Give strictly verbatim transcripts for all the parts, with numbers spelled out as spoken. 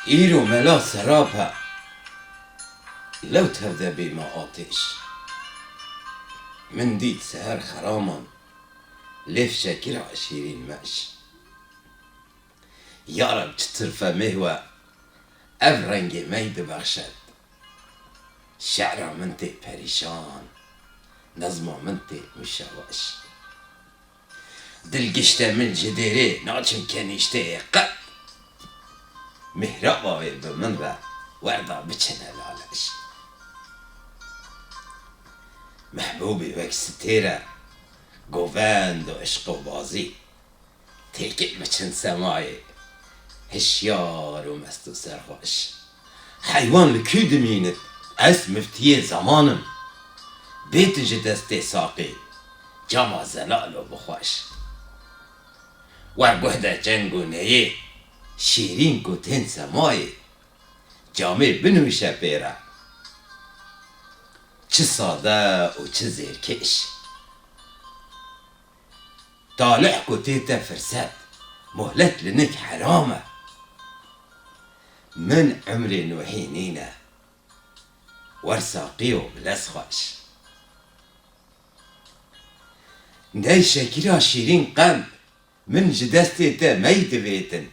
Îro mela serap e, lew tev de bê me atêş. Min dît seher xeraman, lêv şekira şîrîn meş. Ya Reb çi tirfe mêh we, ev rengê mey dibexşet. Şe'ra min tê perîşan, nezma min tê muşeweş. Dilgişte min ji dêrê naçim kenîşteyê qet. Mihraba wê bi min re werda biçine laleş. Mehbûbî wek stêr e, govend û işq û bazî. Têkil biçin semayê, hişyar û mest û serxweş. Heywan li kû dimînit, ez miftiyê zeman im. Bêtin ji destê saqî, cama zelal û bixweş. Wer guh de ceng û neyê, şîrîn ku tên semayê, camê binûşe pê re. Çi sade û çi zêrkêş. Talih ku tê te firset, muhlet li nik heram e. Min umrê Nuhî nîne, wer saqî û bi lez xweş. Ney şekira şîrîn qend, min ji destê te mey divêtin.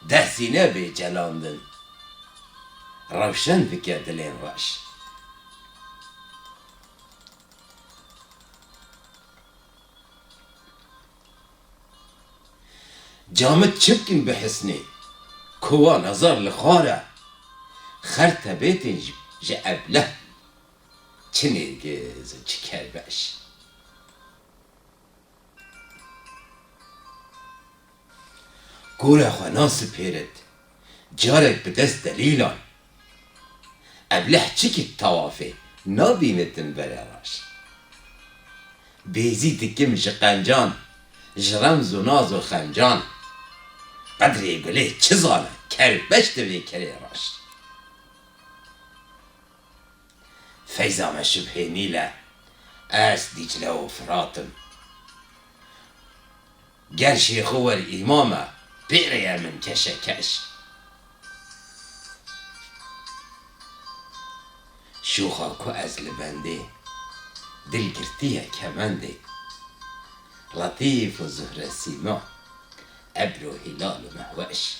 Dersîne bê celandin, rewşen bike dilên reş. Camit çi bikin bi hisnê, kowa nazar li xwar e. Xer tebêtên ji, ji ebleh, çi nêrgiz û çi kerbeş. Kore xwe nasipêrit, carek bi dest delîlan. Ebleh çikî tawafê, nabînitin bere reş. Bêzî dikim ji qencan, ji remz û naz û xencan. Qedrê gulê çi zane, kerbeş divê kerê reş. Feyza me şibhê Nîl e, ez Dîcle û Firat im. Ger şêxo wer îmam e, pê re ye min keşekeş. Şûxa ku ez li bendê, dil girtiye kemendê. Letîf û Zuhre Sîma, ebr û hîlal û mehweş.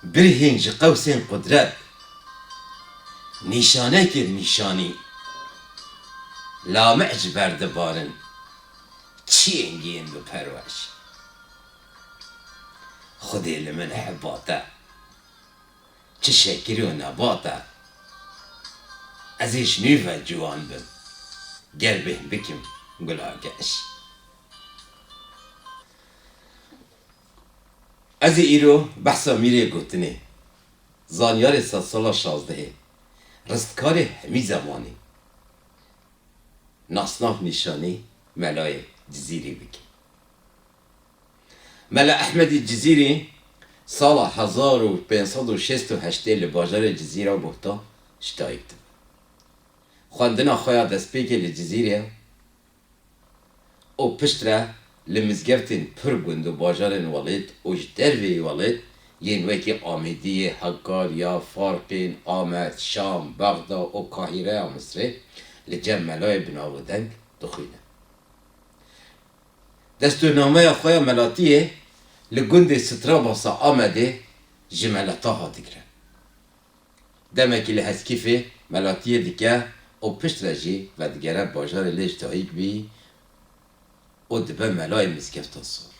Birhên ji qewsên qudret, nîşanekir nîşanî, lame ji ber dibarin, çiyên giyên bi perweş. Xwedê li min hebat e, çi şekir û nebat e, ez ê ji nû ve ciwan bim, ger bêhn bikim gula geş. Ez ê îro behsa mîrê gotinê, zanyarê sedsala şazdehê, ristkarê hemî zemanî, nasnav nîşanî Melayê Cizîrî bikim. Mela Ehmedî Cizîrî sala hezar û pênc sed û şêst û heştê li bajarê Cizîra Buhta ji dayik dibe. Xwendina xwe ya destpêkê li Cizîrê û piştre li mizgeftên pir gund û bajarên welêt û ji derveyî welêt yên wekî Amêdiyê, Hekarya, Farqîn, Amed, Şam, Bexda û Kahîreya Misrê li cem melayê bi nav û deng dixwîne. Destûrnameya xwe ya melatiyê li gundê Strabasa Amedê ji mela Taha digire. Demekî li Heskîfê melatiyê dike û piştre jî vedigere bajarê lê ji dayik bî û dibe melayê Mizgefta Sor.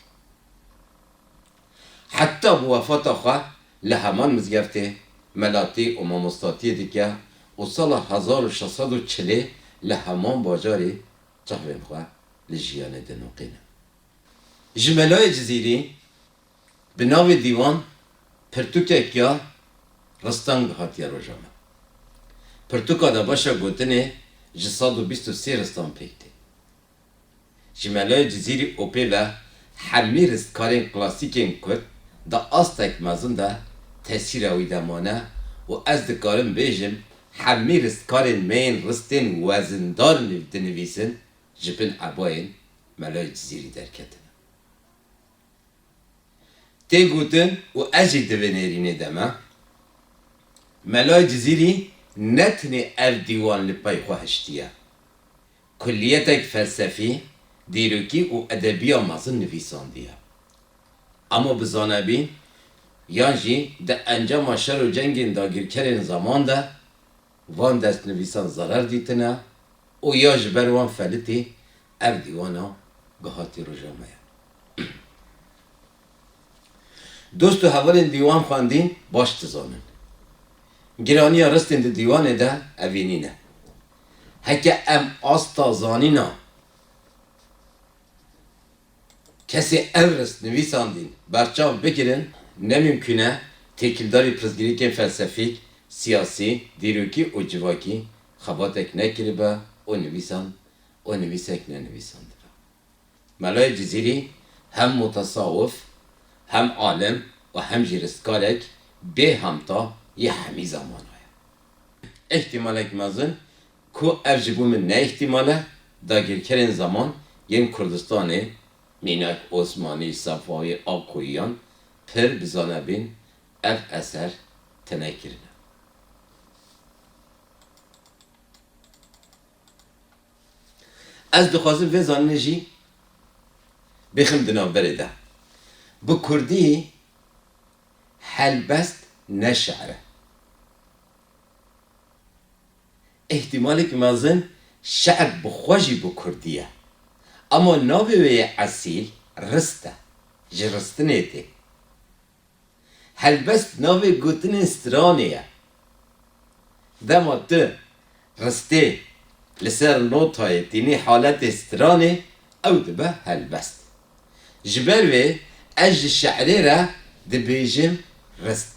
Heta bi wefata xwe li heman mizgeftê melatî û mamostatiyê dike û sala hezar û şeş sed û çilê li heman bajarî çavên xwe li jiyanê dinûqîne. Ji Melayê Cizîrî bi navê dîwan pirtûkek ya ristang hatiye roja me. Pirtûka de beşa gotinê ji sed û bîst û sê ristan pêk tê. Ji Melayê Cizîrî û pê ve hemî ristkarên klasîkên kurd di astek mezin de tesîra wî de mane û ez dikarim bêjim hemî ristkarên me yên ristên wezindar niv-, dinivîsin ji bin ebayên Melayê Cizîrî derketine. Tê gotin û ez jî di vê nêrînê de me, Melayê Cizîrî ne tenê ev dîwan li pey xwe hiştiye, kulliyetek felsefî, dîrokî û edebiya mezin nivîsandiye. Ama bi zanebîn yan jî di encama şer û cengên dagirkerên zeman de van destnivîsan zerar dîtine û ya ji ber wan felitî ev dîwana gihatî roja me ye. Dost û hevalên dîwan xwendîn baş dizanin. Giraniya ristên di dîwanê de evî nîne. Heke em asta zanîna kesê ev rist nivîsandîn berçav bigirin, ne mimkûn e têkildarî pirsgirêkên felsefîk, siyasî, dîrokî û civakî xebatek nekiribe û nivîsan û nivîsek nenivîsandibe. Melayê Cizîrî hem mutesawiv, hem alim û hem jî ristkarek bê hemta yê hemî zemana ye. Îhtîmalek mezin ku ev ji bo min ne îhtîmal e, dagirkerên zeman yên Kurdistanê, mînak Osmanî, Sefawî, Akoyiyan, pir bi zanebîn ev eser tune kirine. Ez dixwazim vê zanînê jî bêxim di navberê de. Bi kurdî helbest ne şi'r e. Îhtîmalek mezin şi'r bi xwe jî bi kurdî ye. Ama navê wê yê esîl rist e. Ji ristinê tê. Helbest navê gotinên stranê ye. Dema tu ristê li ser notayê tînî haletê stranê, ew dibe helbest. Ji ber vê ez ji şi'rê re dibêjim rist.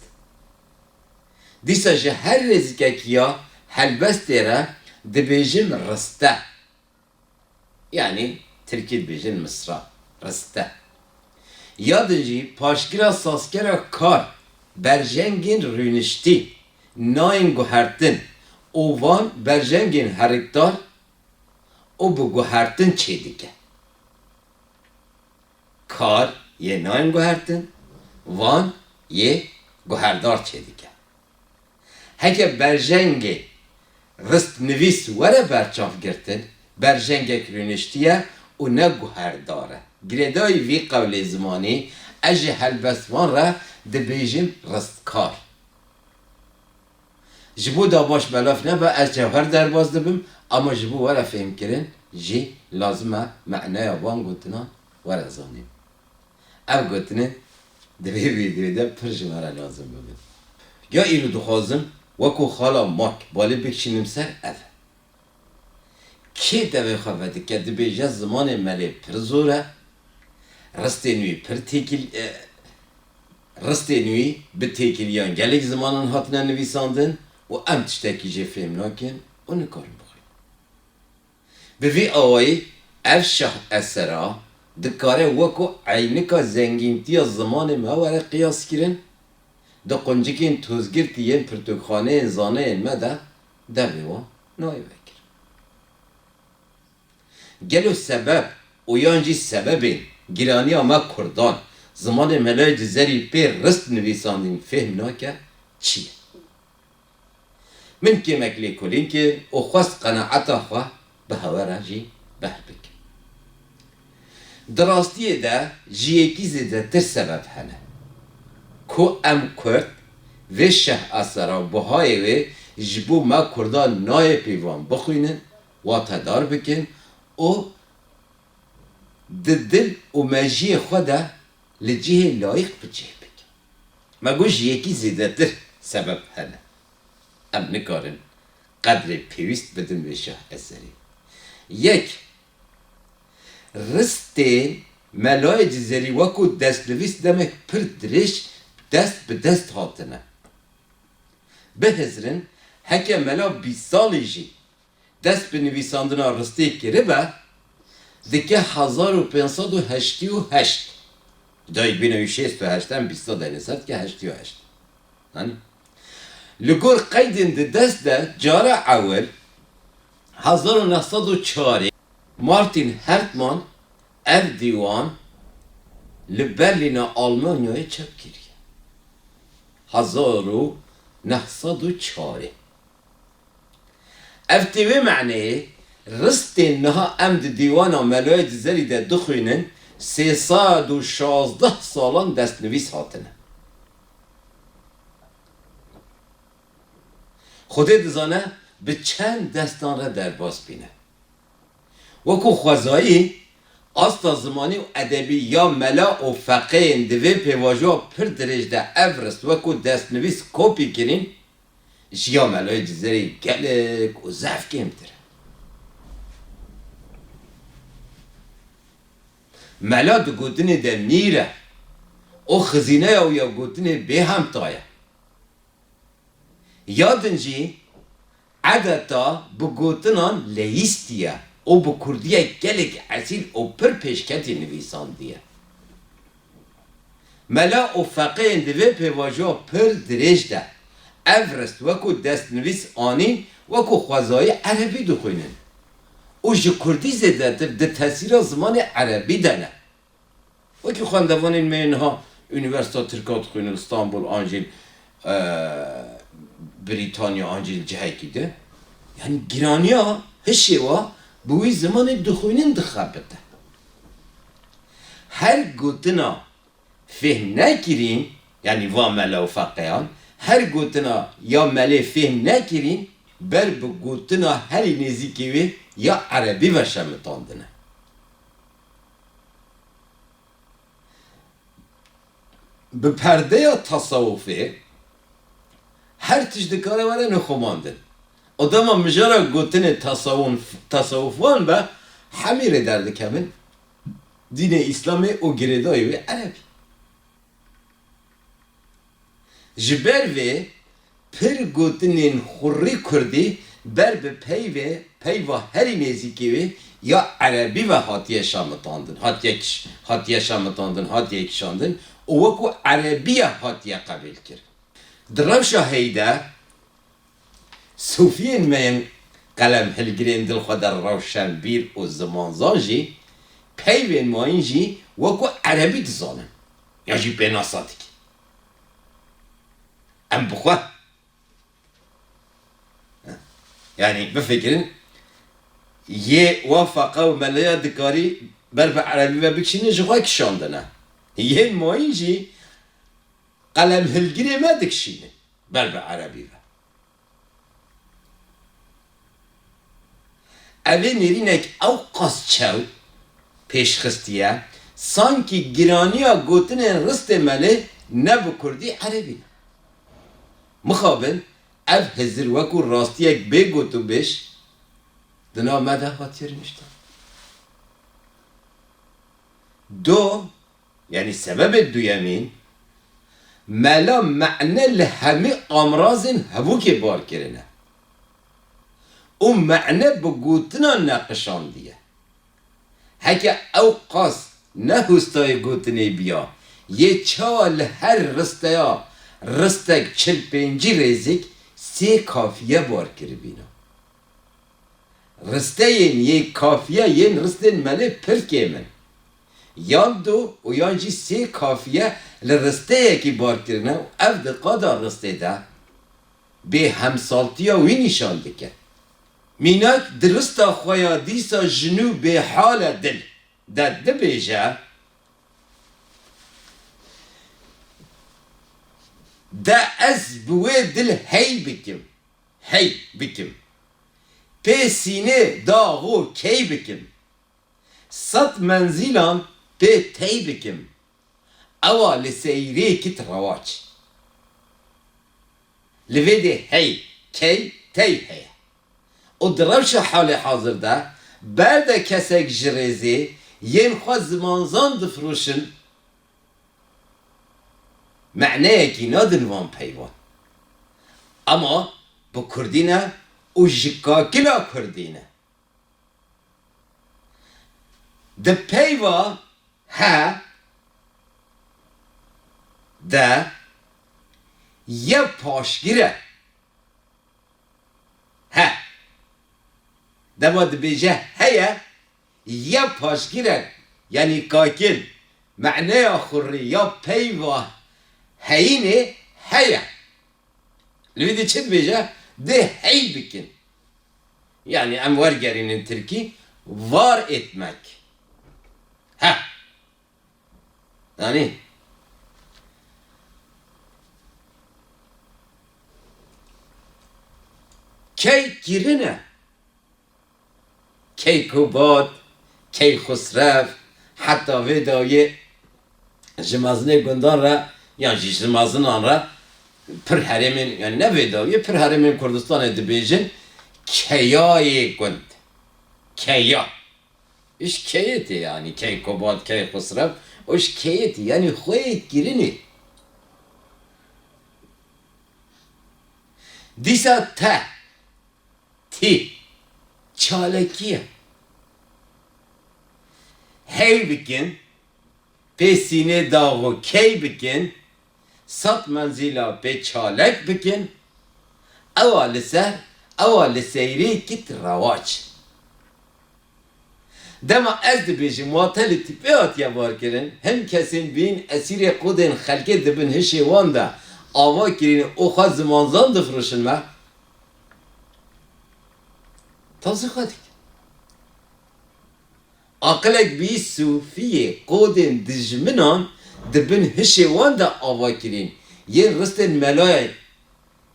Dîsa ji her rêzikekî ya helbestê re dibêjim riste. Yanî tirkî dibêjin misra, riste. Ya din jî paşgira sazkera kar, berjengên rûniştî nayên guhertin û van berjengên herikdar û bi guhertin çêdike. Kar yê nayên guhertin, van yê guherdar çêdike. Heke berjengê ristnivîs were berçavgirtin, berjengek rûniştî ye û ne guherdar e. Girêdayî vî qewlê zimanî, ez ji helbestvan re dibêjim ristkar. Ji bo da baş belav nebe, ez cewher derbas dibim, ama ji bo were fêhmkirin jî lazim e me'neya van gotinan were zanîn. Ev gotinên di vê vîdeoyê de pir ji me re lazim bibin. Ya îro dixwazim wekû xala mak balê bikişînim ser ev e. Kê devê xwe vedike, dibêje zimanê me lê pir zor e, ristên wî pir têkil, e, ristên wî bi têkiliyan gelek zimanan hatine nivîsandin û em tiştekî jê fêm nakin û nikarin bixwînin. Bi vî awayî ev şah esera dikare wekû eynika zengîntiya zimanê me were qiyaskirin, di quncikên tozgirtî yên pirtûkxaneyên zaneyên me de devê wan nayê vekirin. Gelo sebeb û yan jî sebebên giraniya me kurdan zimanê Melayê Cizerî pê rist nivîsandin fêhm nake çi ye? Min kêmek lêkolîn kir û xwest qenaeta xwe bi hewe re jî behr bikim. Di rastiyê de ji yekî zêdetir sebeb hene ku em kurd vê şeh esera buhayê wê ji bo me kurdan nayê pêvan bixwînin, watedar bikin û di dil û mejiyê xwe de li cihê layîq bi cih bikin. Me got ji yekî zêdetir sebeb hene. Em nikarin qedrê pêwîst bidin vê şah eserê. Yek, ristên Melayê Cizerî wekû destnivîs demek pir dirêj dest bi dest hatine. Bihizirin, heke Mela bîst salî jî dest bi nivîsandina ristê kiribe, dike hezar û pênc sed û heştê û heşt. Dayikbûna wî şêst û heşt em bîsta deynê ser dike heştê û heşt. Anî? Li gor qeydên di dest de cara ewil hezar û neh sed û çarê Martin Hartmann ev dîwan li Berlîna Almanyayê çap kiriye. Hezar û neh sed û çarê. Ev tê wê meneyê, ristên niha em di dîwana Melayê Cizerî de dixwînin, sê sed û şazdeh salan destnivîs hatine. Xwedê dizane bi çend destan re derbas bîne. Wekû xwezayî, asta zimanî û edebî ya mela û feqeyên di vê pêvajoya pir dirêj de ev rist wekû destnivîs kopî kirîn, ji ya melayê Cizerê gelek û zehf kêmtir e. Mela di gotinê de mîr e û xizîneya wî ya gotinê bêhemta ye. Ya din jî edeta bi gotinan leyîstî ye û bi kurdiyek gelek esîl û pir pêşketî nivîsandiye. Mela û feqeyên di vê pêvajoya pir dirêj de ev rist wekû destnivîs anîn, wekû xwezayî erebî dixwînin û ji kurdî zêdetir di tesîra zimanê erebî de ne. Wekî xwendevanên me yên niha Unîversîta Tirka dixwînin li Stenbol an jî, e, Brîtanya an jî li cihekî din. Yanî giraniya hişê wa bi wî zimanê dixwînin dixebite. Her gotina fêhm nekirîn, yanî va mela û feqeyan, her gotina ya melê fêhm nekirîn, ber bi gotina herî nêzîkê wê ya erebî ve şemitandine. Bi perdeya tesewufê her tişt dikare were nixumandin. Û dema mijara gotinê tesewun-, tesewufan be, hemî rê derdikevin dînê Îslamê û girêdayî wê erebî. Ji ber vê pir gotinên xurî kurdî ber bi peyvê, peyva herî nêzîkê wê ya erebî ve hatiye şemitandin, hatiye kiş-, hatiye şemitandin, hatiye kişandin û wekû erebiye hatiye qebîl kirin. Di rewşa hey de, sofiyên me yên qelemhilgirên di xwe de rewşenbîr û zimanzan jî peyvên mayîn jî wekû erebî dizanin, ya jî pênasa dikin. Em bi xwe, yanî bifikirin, yê wa feqe û meleya dikarî ber bi erebî ve bikişînin, ji xwe kişandine. Yên mayîn jî qelemhilgirê me dikişînin ber bi erebî ve. Ev ê nêrînek ew qas çew pêşxistiye, sankî giraniya gotinên ristê melê ne bi kurdî erebî ne. Mixabin ev hizir wekû rastiyek bê gotûbêj di nav me de hatiye rûniştin. Do, yanî sebebê duyemîn, mela mane li hemî amrazên hevûkê bar kirine û mane bi gotinan neqişandiye. Heke ew qas ne hostayê gotinê biya, yê çawa li her risteya ristek çil pêncî rêzik sê kafiye bar kiribîna? Risteyên yê kafiye yên ristên melê pir kêm in. Yan du û yan jî sê kafiye li risteyekî bar kirine û ev di qada ristê de bêhemsaltiya wî nîşan dike. Mînak di rista xwe ya dîsa jinû bêhal e dil de dibêje, De ez bi wê dil hey bikim, hey bikim. Pê sînê daxo key bikim. Sed menzîlan pê tey bikim. Ewa li seyrê kit rewaç. Li vê dê hey, key, tey heye. Û di rewşa halê hazir de ber de kesek ji rêzê yên xwe zimanzan difiroşin, meneyekî nadin van peyvan. Ema bi kurdî ne û ji kakila kurdî ne. Di peyva he de ye paşgir e. He. Dema dibêje heye, ye paşgir e, yanî kakil. Me'neya xurrî ya peyva heyînê heye. Li vî de çi dibêje? Dê hey bikin. Yanî em wergerînin tirkî, var etmek. He. Yanî key kirine. Keykubat, Keyxusrev, heta vê dawiyê ji mezinê gundan re, yan jî ji mezinan re pir herêmên, yani ne vê dawiyê, pir herêmên Kurdistanê dibêjin keyayê gund. Keya. Ji keyê tê yani, Keykubat, Keyxusrev, û ji keyê tê, yani xweyê kirinê. Dîsa te Tî. Çalekî ye. Hey bikin, pê sînê dax û key bikin, sed menzîla pê çalek bikin, ewa li ser, ewa li seyrê kit rewaç. Dema ez dibêjim, wate li tîpê hatiye varkirin, hin kesên bîn esîrê qûdên xelkê dibin hişê wan de ava kirîn û xwe zimanzan difroşin me. Tazî xwe dikin. Aqilek bî sûfiyê qûdên dijminan dibin hişê wan de ava kirîn, yên ristên melayê,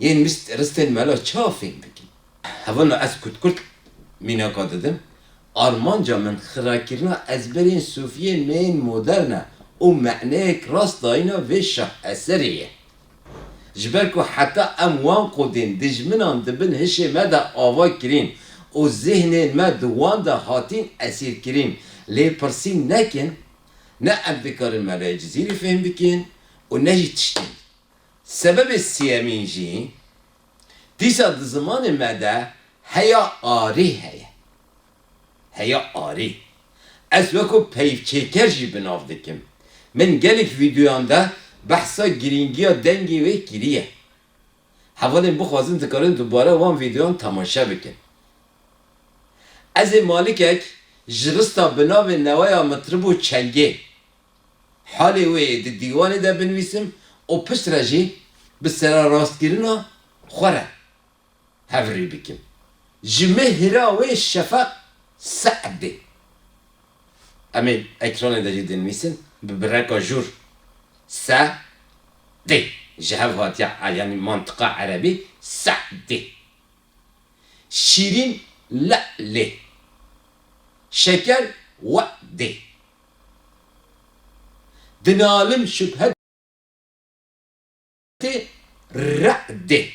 yên mist-, ristên mela çawa fêm bikin? Hevalno ez kurt kurt mînaka didim. Armanca min xirakirina ezberên sûfiyên me yên modern e û me'neyek rast dayîna vê şaheserê ye. Ji ber ku heta em wan qûdên dijminan di bin hişê me de ava kirîn û zihnên me di wan de hatîn esîrkirîn, lêpirsîn nekin, ne em dikarin Melayê Cizîrî fêm bikin û ne jî tiştên. Sebebê siyemîn jî, dîsa di zimanê me de heya arî heye. Heya arî. Ez wekî peyvçêker jî bi nav dikim. Min gelek vîdeoyan de behsa girîngiya dengê wê kiriye. Hevalên bixwazin dikarin dubare wan vîdeoyan temaşe bikin. Ez ê malikek ji rista bi navê Neweya Mitrib û Çengê. Halê wê yê di dîwanê de binivîsim û piştre jî bi sererastkirina xwe re hevrî bikim. Ji me hira wê Şefeq Se'dê. Em ê ekranê de jî dinivîsin, bi bireka jûr Se'dê. Ji hev hatiye, yanî mantiqa erebî Se'dê. Şîrîn Le'lê. Şeker We'dê. Dinalim şubhetê Re'dê.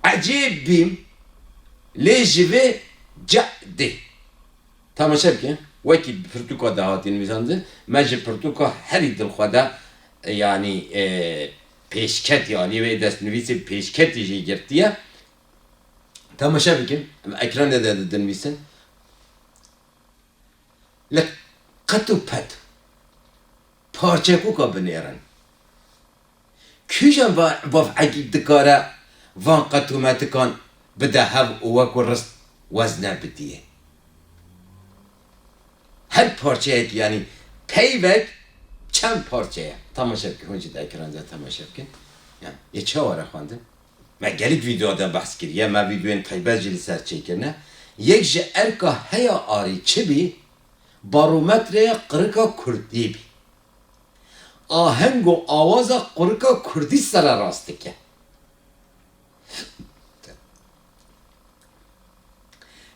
Ecêb bîm lê ji vê Ce'dê. Temaşe bikin. Wekî pirtûka de hatî nivîsandin. Me ji pirtûka herî dilxwe de, yanî, e, pêşketî, yanî wê destnivîsê pêşketî jî girtiye. Temaşe bikin. Em ekranê de dinivîsin. Li qet û pet parçekoka binêrin. Kîjan va-, vav'ekî dikare van qetûmetikan bide hev û wekû rist wezne bidiyê? Her parçeyek, yanî peyvek çend parçe ye? Temaşe bikin, hûn jî di ekran de temaşe bikin. Yanî, yê çawa re xwendin? Me gelek vîdeo de behs kiriye, me vîdeoyên taybet jî li ser çêkirine. Yek ji erka heya arî çi bî? Barometreya qirika kurdî bî. Aheng û awaza qirika kurdî sererast dike.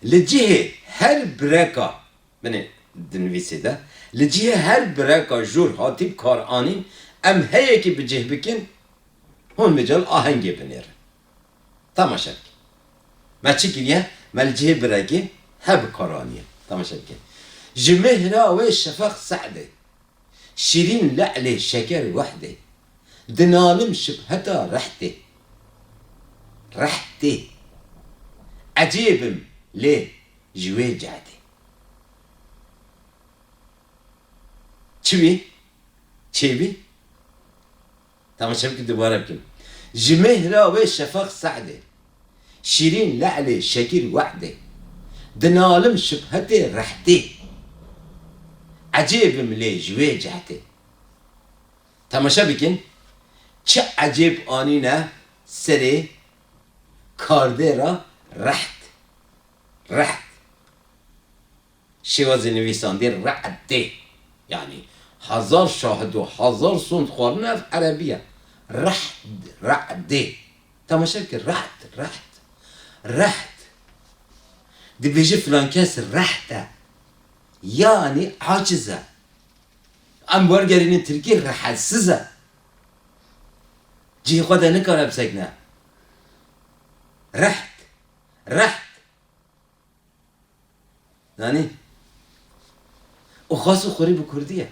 Li cihê her bireka, binê dinivîsê de, li cihê her bireka jûr hatî bi kar anîn, em heyekî bi cih bikin, hûn mical ahengê binêrin. Temaşe bikin. Me çi kiriye? Me li cihê birekê he bi kar aniye. Temaşe bikin. Ji me hira wê Şefeq Se'dê. Şîrîn Le'lê Şeker Wehdê. Dinalim şibheta rehtê. Rehtê. Ecêbim lê ji wê Ce'dê. Çi bî? Çê bî? Temaşe bikin, dubare bikin. Ji me hira wê Şefeq Se'dê. Şîrîn Le'lê Şekir We'dê. Dinalim şibhetê rehtê. ecêb im lê ji wê cihetê. Temaşe bikin, çi ecêb anîne serê kardêra reht. Reht. Şêwazê nivîsandê re'dê. Yanî hezar şahid û hezar sond xwarine ev erebî ye. Reht, re'dê. Temaşe bike, reht, reht. Reht. Dibêje filan kes reht e. Yanî aciz e. Em wergerînin tirkî rehetsiz e. Cihê xwe de nikare bisekine. Reht. Reht. Zanî? Û xas û xurî bi kurdî ye.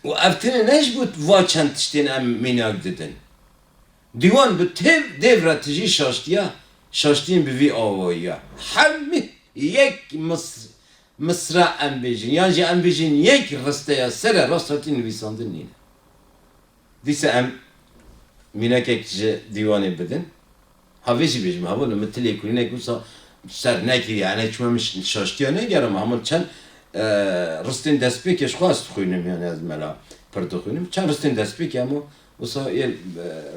Û ev tine ne ji bo va çend tiştên em mînak didin. Dîwan bi têv dêv re tijî şaştiya, şaştiyên bi vî awayî ya. Hemî yek mis-, misra em bêjin, yan jî em bêjin yek risteya sere rast hatî nivîsandin nîne. Dîsa em mînakek ji dîwanê bidin. Ha vê jî bêjim, hevalno, min ti lêkolînek wisa ser nekiriye, yani çima min ş-, şaştiya negerama, hema çend, e, ristên destpêkê ji xwe ez dixwînim, yani ez mela pir dixwînim. Çend ristên destpêkê hema wisa ê, e,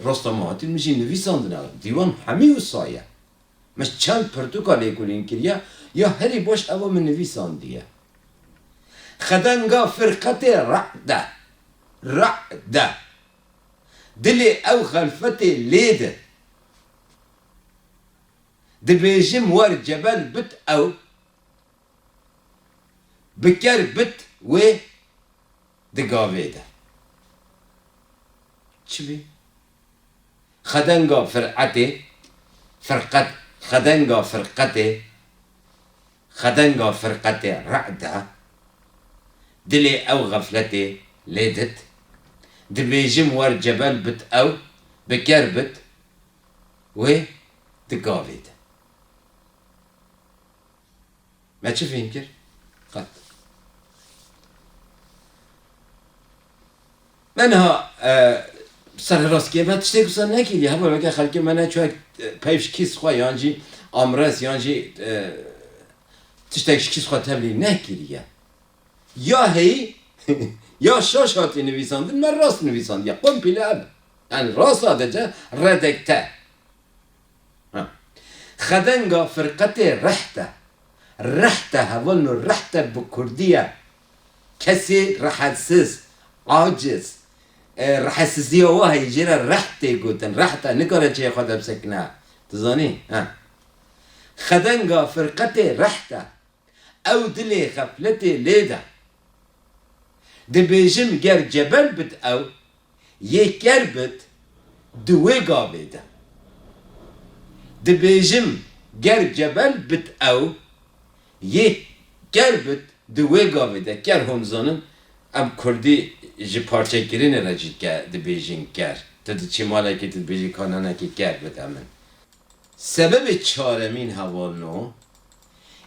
rasta me hatin, min jî nivîsandine. Dîwan hemî wisa ye. Me çend pirtûka lêkolîn kiriye, ya herî baş ev a min nivîsandiye. Xedenga firqetê re'd e. Re'd e. Dilê ew xelfetê lê di. Dibêjim wer cebel bit ew. Bi ker bit wê di gavê de. Çi bî? Xedenga firqetê, firqet, xedenga firqetê, xedenga firqetê re'd e. Dilê ew xefletê lê dit. Dibêjim wer cebel bit ew, bi ker bit wê di gavê de. Me çi fêm kir? Qet. Me niha, e, serhiraskê me tiştek wisa nekiriye. Hema weke xelkê me neçûye, e, peyv ji kîs xwe yan jî amres yan jî, e, tiştek ji kîs xwe tevlî nekiriye. Ya heyî, ya şaş hatiye nivîsandin, me rast nivîsandiye. Komple ev. Yani rast sadece redekte. Ha. Xedenga firqetê reht e. Reht e, hevalno, reht e bi kurdî ye. Kesê rehetsiz, aciz, e, rehetsizliya wa heye, jê re reht tê gotin. Reht e, nikare cihê xwe de bisekine. Tu zanî? Ha. Xedenga firqetê reht e. Ew dilê xefletê lê de. Dibêjim ger cebel bit ew, yê ker bit di wê gavê de. Dibêjim ger cebel bit ew, yê ker bit di wê gavê de. Ker hûn zanin, em kurdî ji parçekirinê re jî ke-, dibêjin ker. Tu diçî malekê, tu dibêjî ka nenekê ker bide min. Sebebê çaremîn hevalno,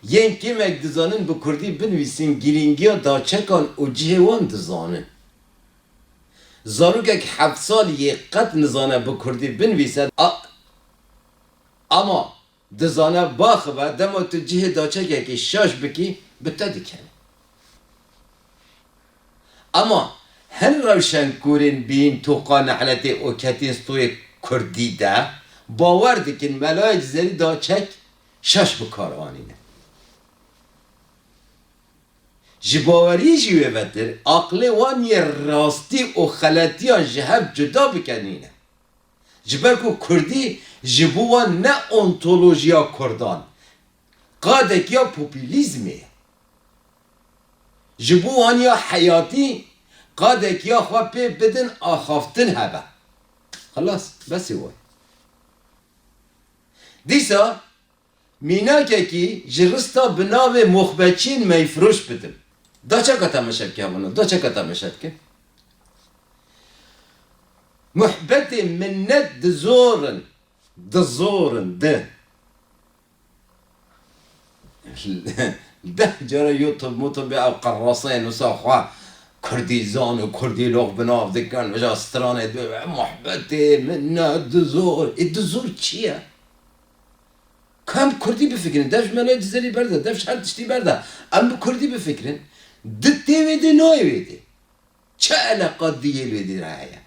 yên kêmek dizanin bi kurdî binivîsin, girîngiya daçekan û cihê wan dizanin. Zarokek heft salî yê qet nizane bi kurdî binivîse, a-, ama dizane biaxive, dema tu cihê daçekekê şaş bikî, bi te dikene. Ema hin rewşenkorên bîn toqa nehletê û ketîn stoyê kurdî de bawer dikin melayê cizerî daçek şaş bi kar anîne. Ji baweriyê jî wê vetir, aqilê wan yê rastî û xeletiyan ji hev cuda bike nîne. Ji ber ku kurdî ji bo wan ne ontolojiya kurdan, qadek ya populîzmê ye. Ji bo wan ya heyatî qadek ya xwe pê bidin axaftin hebe. Xilas, besê we. Dîsa mînakekî ji rista bi navê Moxbeçiyên Meyfiroş bidim. Da çeka temaşe bike hevalno, da çeka temaşe bike. Muhbetê minnet dizorin, dizorin, di. Deh cara YouTube, mutube ew qerraseyên wisa xwe kurdîzan û kurdîlog bi nav dikin, vêca stranê dibê muhbetê minnet dizor. Ê dizor çi ye? Ka em kurdî bifikirin, dev ji melayê cizerî berde, dev ji her tiştî berde. Em bi kurdî bifikirin. Di tê wê dê nayê wê dê. Çi eleqa diyê wê dê re heye?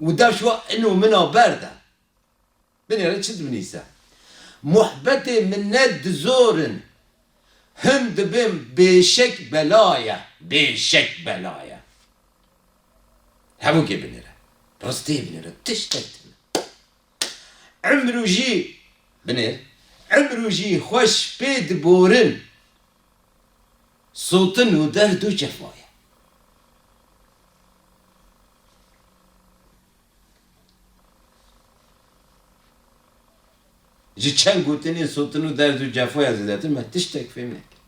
Û dev şiwa ino mina berde. Binêre çi dibinîse? Muhbetê minnet dizorin. Hin dibin bêşek belaye. Bêşek belaye. Hevokê binêre. Ristê binêre. Tiştek tine. Emrû jî, binêr, emrû jî xweş pê diborin. Sotin û derd û cefa ye. Ji çend gotinên sotin û derd û cefa ye zêdetir me tiştek fêm nekir.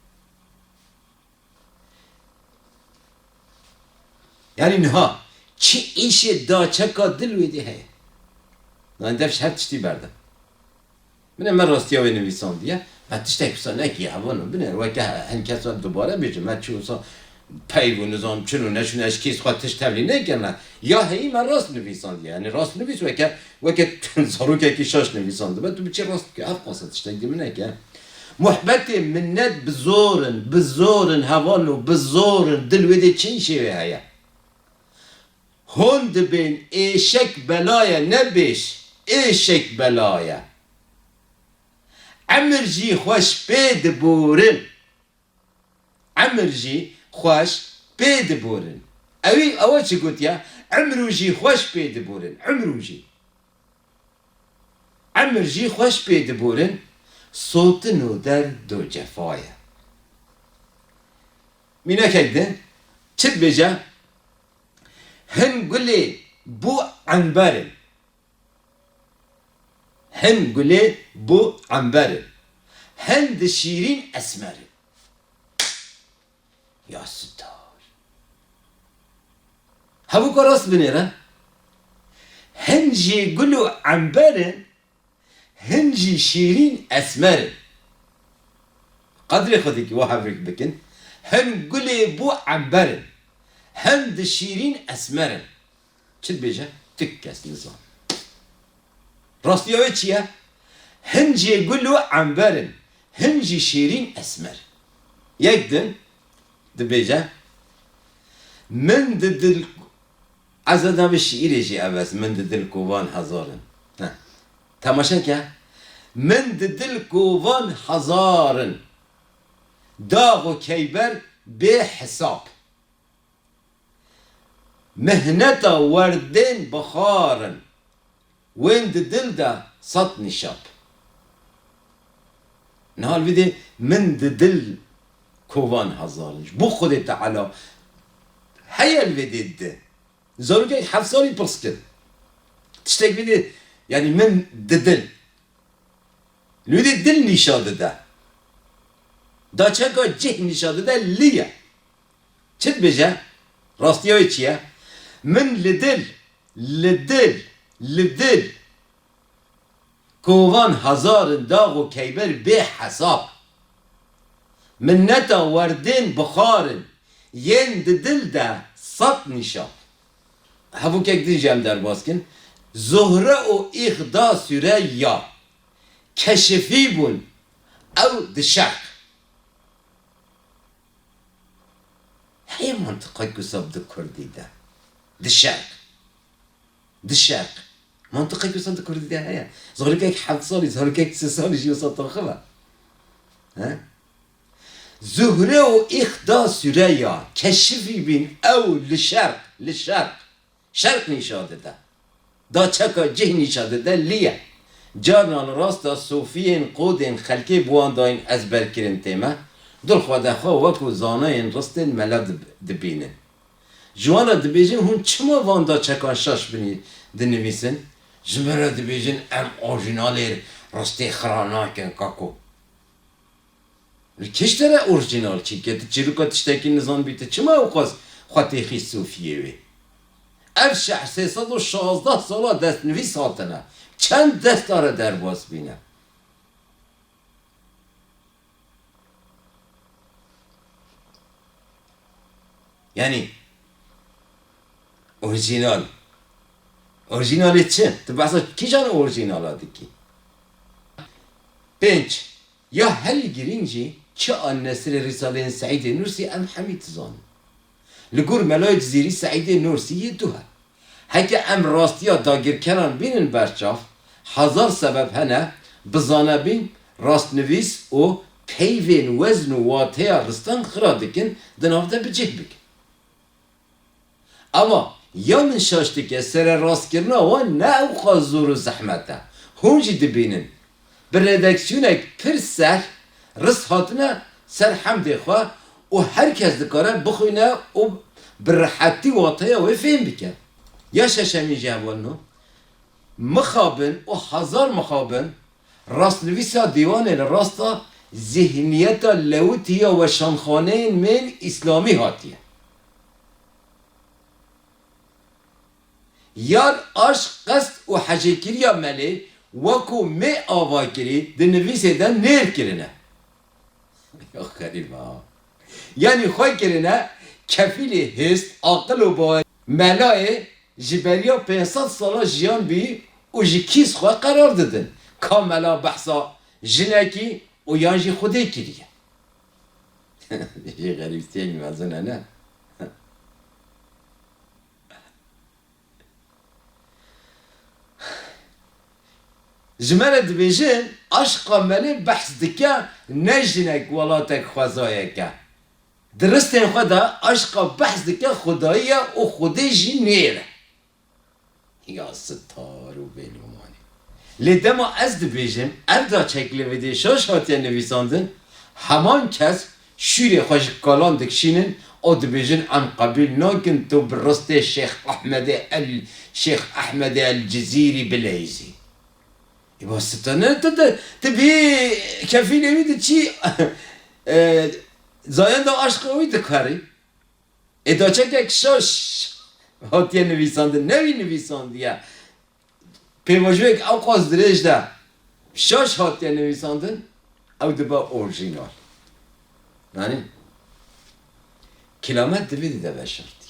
Yanî niha çi îşê daçeka dil wê dê heye? Yanî dev ji her tiştî berde. Binê me rastiya wê nivîsandiye. Me tiştek wisa nekiye, hevano. Binê weke hin kes wek dubare bêje, me çi wisa peyv û nizam çin û neşûne, ez kês xwe tişt tevlî nekirine. Ya heyî me rast nivîsandiye. Yanî rast nivîs weke, weke zarokekî şaş nivîsandibe. Tu biçî rast bike. Ev qasa tiştek dî min neke. Muhbetê minnet bi zor in, bi zor in, hevano, bi zor in. Dil wê dê çi îşê wê heye? Hûn dibên êşek belaye, ne bêş, êşek belaye. Emir jî xweş pê diborin. Emir jî xweş pê diborin. Ewî, ewa çi gotiye? Emrû jî xweş pê diborin. Emrû jî. Emir jî xweş pê diborin. Sotin û derd û cefa ye. Mînekek din çi dibêje? Hin gulê bû ember in. Hin gulê bû ember in. Hin di şîrîn esmer in. Ya sitar. Hevûka rast binêre. Hin jî gul û ember in. Hin jî şîrîn esmer in. Qedrê Xwedê kî wa hevrik bikin. Hin gulê bû ember in. Hin di şîrîn esmer in. Çi dibêje? Tik kes nizan. Rastiya wê çi ye? Hin jê gul û ember in. Hin jî şîrîn esmer. Yek din dibêje. Min di dil Ez ê navê şiîrê jî ev e, min di dil kovan hezar in. Heh. Temaşe ke. Min di dil kovan hezar in. Dax û keyber bê hesab. Mihneta werdên bixar in. Wên di dil de sed nîşab. Niha li vê dê min di dil kovan hezar in. Ji bo Xwedê Teala heye li vê dê di. Zarokek heft salî pirs kir. Tiştek vê dê, yanî min di dil. Li wê dê dil nîşa dide. Daçeka cih nîşa dide, li ye. Çi dibêje? Rastiya wê çi ye? Min li dil, li dil, li dil kovan hezar in, dax û keyber bê hesab. Minneta werdên bixar in, yên di dil de sed nîşab. Hevokek din jî em derbas kin. Zuhre û îxda Süreya keşifî bûn ew di şerq. Heye mantiqek wisa di kurdî de. Di şerq. Di şerq. Mantiqek wisa di kurdî de heye. Zarokek heft salî, zarokek sê salî jî wisa taxive. He? Zuhre û îxda Süreya keşifî bîn ew li şerq, li şerq. Şerq nîşa dide. Daçeka cih nîşa dide, lî ye. Carna li rasta sofiyên qodên xelkê bi wan dayîn ezberkirin tê me, dil xwe de xwe wekû zanayên ristên mela dib-, dibînin. Ji wan re dibêjin, hûn çima van daçekan şaş binî-, dinivîsin? Ji min re dibêjin, em orjînalê ristê xira nakin, kako. Li kî ji te re orjînal çîke? Tu çîroka tiştekî nizanbî, tu çima ew qas xwe têxî sofiyê wê? Ev şehr sê sed û şazdeh sala destnivîs hatine. Çend desta re derbas bîne? Yanî, orjînal. Orjînalê çi? Tu behsa kîjan orjînala dikî? Pênc. Ya herî girîng jî Çi a nesrê Rîsaleyên Seîdê Nursî em hemî dizanin. Li gor Melayê Cizîrî Seîdê Nursî yê du he. Heke em rastiya dagirkeran bînin berçav, hezar sebeb hene, bi zanebîn, rastnivîs û peyvên wezn û wateya ristan xira dikin, di nav de bi cih bikin. Ama ya min şaş dike, sererastkirina wan ne ewqas zor û zehmet e. Hûn jî dibînin, bi redaksiyonek pir serh rist hatine ser hemdê xwe û her kes dikare bixwîne û bi rihetî wateya wê fêm bike. Ya şeşemîn jî hevalno, mixabin û hezar mixabin rastnivîsa dîwanê li rasta zîhniyeta lewitî ya weşanxaneyên mêl îslamî hatiye. Yar aşq, qest û hecêkiriya Melê wekû mê avakirî di nivîsê de nêr kirine. Ya xerîb ha. Yanî xwe kirine kefîlê hêst, aqil û bawer. Melayê ji beriya pênc sed sala jiyan bî û ji kîs xwe qerar didin. Ka mela behsa jinekî û yan jî Xwedê kiriye. Jê xerîbtiyek mezin e, ne? Ji me re dibêjin, aşqa Melê behs dike, ne jinek welatek xwezayek e. Di ristên xwe de aşqa behs dike xwedayî ye û Xwedê jî nêr e. Ya sitar û bêlûmanê. Lê dema ez dibêjim, ev daçek li vê dê şaş hatiye nivîsandin, heman kes şûrê xwe ji kalan dikişînin û dibêjin, em qebîl nakin tu bi ristê Şêx Ehmedê el, Şêx Ehmedê el Cizîrî bileyzî. Ê ba sitane, tu, tu, tu bî kefîlê wî diçî, e, zayenda aşqa wî dikarî. Ê daçekek şaş hatiye nivîsandin, ne wî nivîsandiye. Pêvajoyek ewqas dirêj de şaş hatiye nivîsandin, ew dibe orjînal. Yanî, kilamet divê dide veşartî.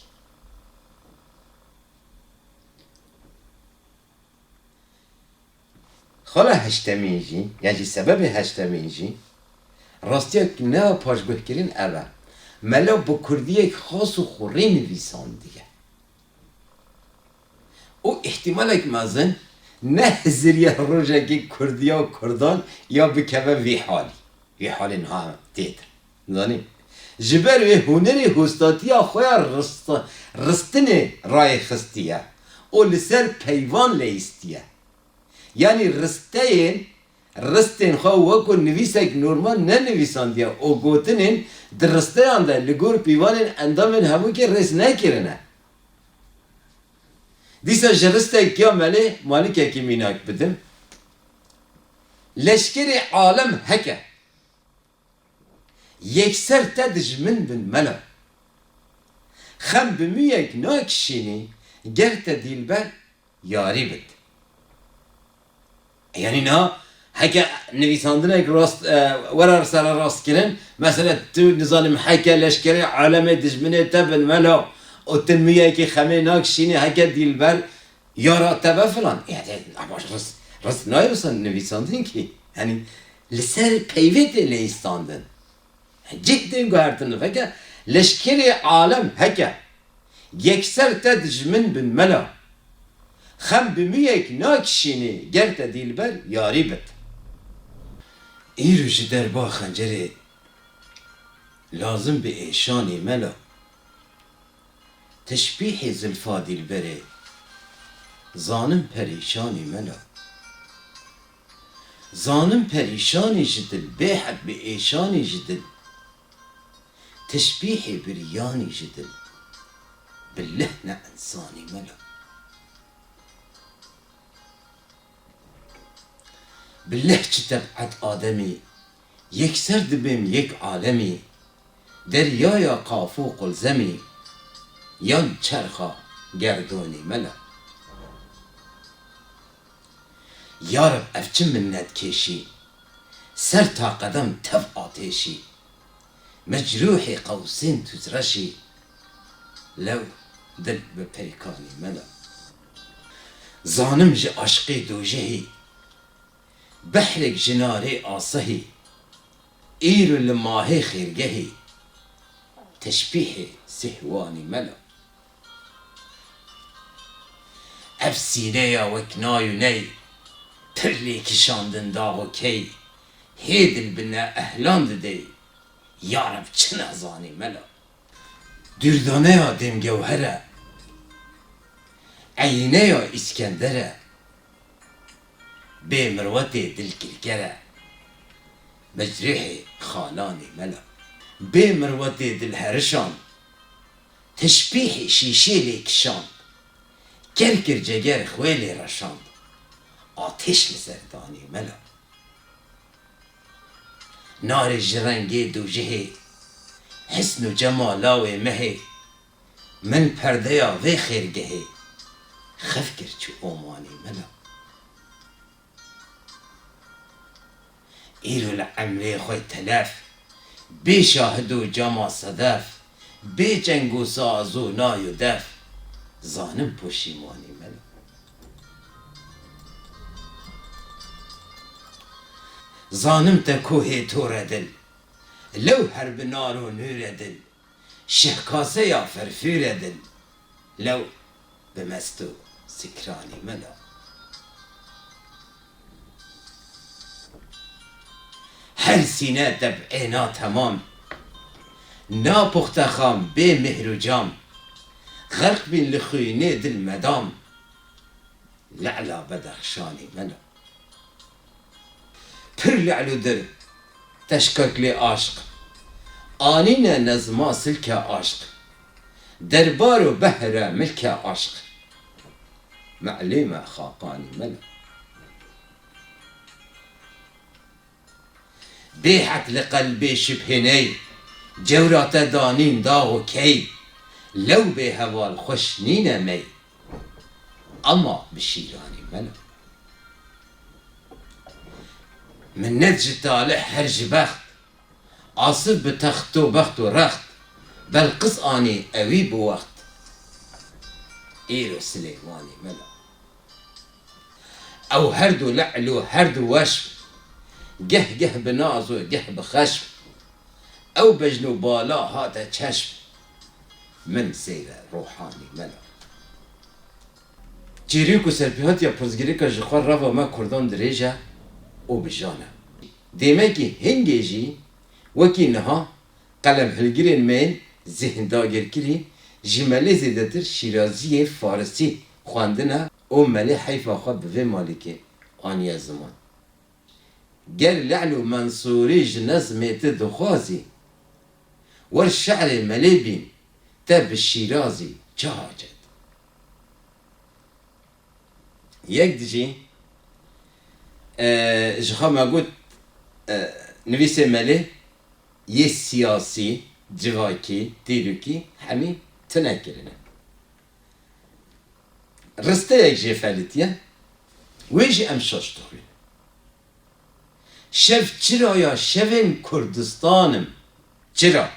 Xala heştemîn jî, yan jî sebebê heştemîn jî, rastiyek ne paşguhkirin ev e. Mela bi kurdiyek xas û xurî nivîsandiye. Û îhtîmalek mezin ne hiziriye rojekê kurdiya û kurdan ya bikeve vî halî. Vî halê niha tê de. Zanî? Ji ber wê hunerê hostatiya xwe ya rist-, ristinê rayê xistiye û li ser peyvan leyîstiye. Yanî risteyên, ristên xwe wekû nivîsek normal nenivîsandiye û gotinên di risteyan de li gor pîvanên endamên hemûkê rêz nekirine. Dîsa ji ristek ya Melê malikekî mînak bidim. Leşkerê alem heke. Yekser te dijmin bin mela. Xem bi mûyek nakişînî, ger te dîlber yarî bit. Yanî niha heke nivîsandinek rast, e, were sererastkirin, mesela tu nizanim heke leşkerê alemê dijminê te bin mela û tu mûyekî xemê nakişînî heke dîlber yara te be filan. Ya te, ama rist, rist nayê wisa nivîsandin kî. Yanî li ser peyvê tê leyîstandin. Cih tên guhertin veke, leşkerê alem heke, yekser te dijmin bin mela. Xem bi mûyek nakişînî, ger te dîlber yarî bit. Îro ji derba xencerê lazim bi êşanî mela. Teşbîhê zilfa dîlberê, zanim perîşanî mela. Zanim perîşanî ji dil, bêhed bi êşanî ji dil. Teşbîhê biryanî ji dil, bilih ne însanî mela. Bilih çi teb'et ademî, yekser dibêm yek alemî, deryaya qaf û qulzemî, yan çerxa gerdonî mela. Ya Reb ev çi minnetkêşî, ser ta qedem tev atêşî, mecrûhê qewsên tuzreşî, lew dil bi peykanî mela. Zanim ji aşqê dojehî, behrek ji narê asehî, Îro li mahê xêrgehê, teşbîhê sihwanî mela. Ev sîneya wek nay û ney, pir lê kişandin dax û key, hê dil bi neehlan didey, ya Reb çi nezanî mela. Dûrdaneya dêmgewher e, eyîneya Îskender e, bê mirwetê dil kirker e, mecrûhê xalanê mela. Bê mirwetê dil herişand, teşbîhê şîşê lê kişand, ker kir ceger xwê lê reşand, atêş li ser danî mela. Narê ji rengê dûjihê, hisn û cemala wê mehê, min perdeya vê xêrgehê xev kir çû omanî mela. Îro li emrê xwe telef, bê şahid û cama sedef, bê çeng û saz û nay û def, zanim poşîmanî mela. Zanim te kohê tor e dil, lew her bi nar û nûr e dil, şehkaseya ferfûr e dil, lew bi mest û sikranî mela. Her sîne teb'ê natemam, napuxte xam bê mihr û cam, xerq bîn li xwînê dil medam, Leyla Bedexşanî mela. Pir le'l û dir, teşkek lê aşq, anîne nezma silke aşq, derbar û behre milke aşq, melîme xaqanî mela. Bêhet li qelbê şibhê ney, cewra te danîn dax û key, lew bê heval xweş nîne mey, ema bi şîranî mela. Minnet ji talih her ji bext, asif bi text û bext û rext, Belqis anî ewî bi wext, îro Silêmanî mela. Ew her du le'l û her du weşm, geh geh bi naz û geh bi xeşm, ew bejn û bala hate çeşm, min seyre ruhanî mela. Çîrok û serpêhatiya pirsgirêka ji xwe reva me kurdan dirêj e û bi jan e. Demekî hingê jî wekî niha Qelemhilgirên me yên zêhindagirkirî ji melê zêdetir şîraziyê farisî xwendine û melê heyfa xwe bi vê malikê aniye ziman. Ger Le'l û Mensûrî ji nezmê tu dixwazî, wer şe'rê melê bîn, te bi şîrazî çi hacet? Yek dijî, e, ji xwe me got, e, nivîsê melê yê siyasî, civakî, dîrokî hemî tune kirine. Risteyek jê felitiye, wê jî em şaş dixwînin. Şev çiraya şevên Kurdistan im. Çira.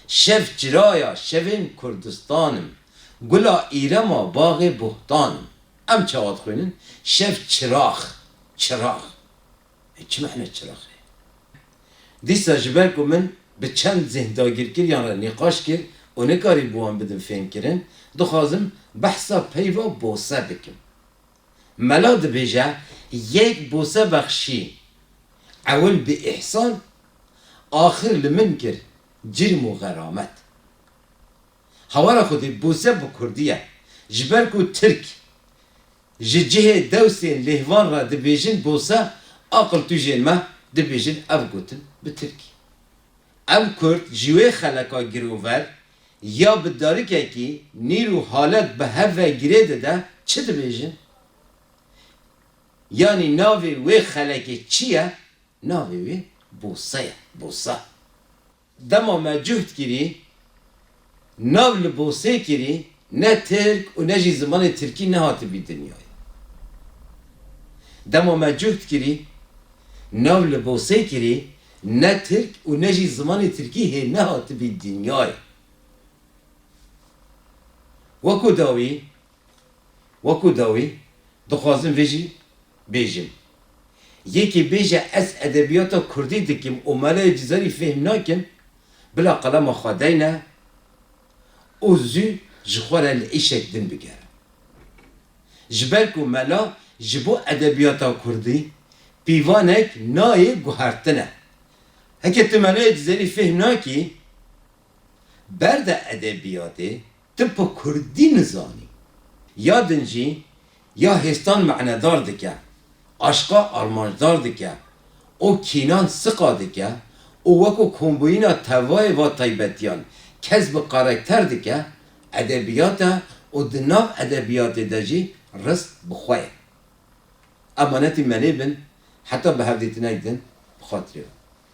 Şev çiraya şevên Kurdistan im. Gula îrema baxê buhtan im. Em çawa dixwînin? Şev çirax. Çirax. E, çi mehne çirax e? Dîsa ji ber ku min bi çend zêhdagirkiriyan re nîqaş kir û nikarî bi wan bidim fêmkirin, dixwazim behsa peyva Bose bikim. Mela dibêje, yek Bose bexşî, ewil bi îhsan, axir li min kir cirm û xeramet. Hawara Xwedê Bose bi kurdî ye. Ji ber ku tirk ji cihê dewsên lêhvan re dibêjin Bose, aqil tûjên me dibêjin ev gotin bi tirkî. Ev kurd ji wê xeleka girover ya bi darikekî nîr û halet bi hev ve girê dide çi dibêjin? Yanî navê wê xelekê çi ye? Navê wê Bose ye, Bose. Dema me cuhd kirî, nav li Bosê kirî, ne tirk û ne jî zimanê tirkî nehatibî dinyayê. Dema me cuhd kirî, nav li Bosê kirî, ne tirk û ne jî zimanê tirkî hê nehatibî dinyayê. Wekû dawî, wekû dawî dixwazim vê jî bêjim. Yekê bêje ez edebiyata kurdî dikim û melayê Cizîrî fêhm nakim, bila qelema xwe deyne û zû ji xwe re li îşek din bigere. Ji ber ku mela ji bo edebiyata kurdî pîvanek nayê guhertine. Heke tu melayê Cizîrî fêhm nakî, berde edebiyatê, tu bi kurdî nizanî. Ya din jî ya hêstan manedar dike, aşqa armancdar dike û kînan siqa dike û wekû kombûyîna tevayê va taybetiyan kesb û karakter dike, edebiyat e û di nav edebiyatê de jî rizq bi xwe ye. Emanetî me lê bin, heta bi hevdîtinek din, bi xatirê we.